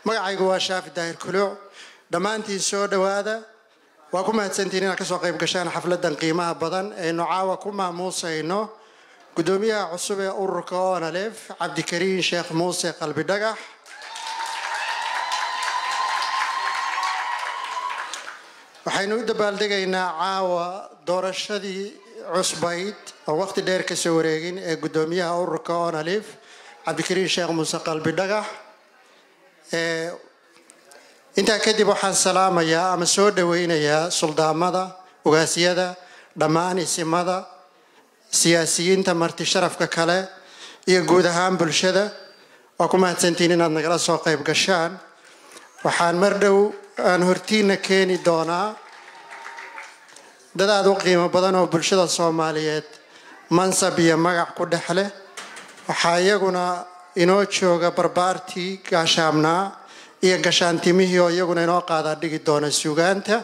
Magacaygu waa Shaafi Daahir Kuluuc. Dhammaantiin soo dhowaada, waa ku mahadsantihiin inaad kasoo qayb gashaan xafladan qiimaha badan aynu caawa ku maamuusayno guddoomiyaha cusub ee ururka ONLF, Cabdikariin Sheekh Muuse Qalbi Dhagax. Waxaynu u dabaaldegaynaa caawa doorashadii cusbayd oo waqti dheer kasoo wareegin ee guddoomiyaha ururka ONLF, Cabdikariin Sheekh Muuse Qalbi Dhagax. Intaa kadib waxaan salaamayaa ama soo dhaweynayaa suldaamada, ugaasyada, dhammaan isimada, siyaasiyiinta, marti sharafka kale iyo guud ahaan bulshada. Waa ku mahadsantihiin inaad nagala soo qayb gashaan. Waxaan mar dhow aan hortiina keeni doonaa dad aada u qiimo badan oo bulshada Soomaaliyeed mansab iyo magac ku dhex leh. Waxaa iyaguna inoo jooga barbaartii gaashaamnaa iyo gashaantimihii oo iyaguna inoo qaadaa dhigi doona suugaanta.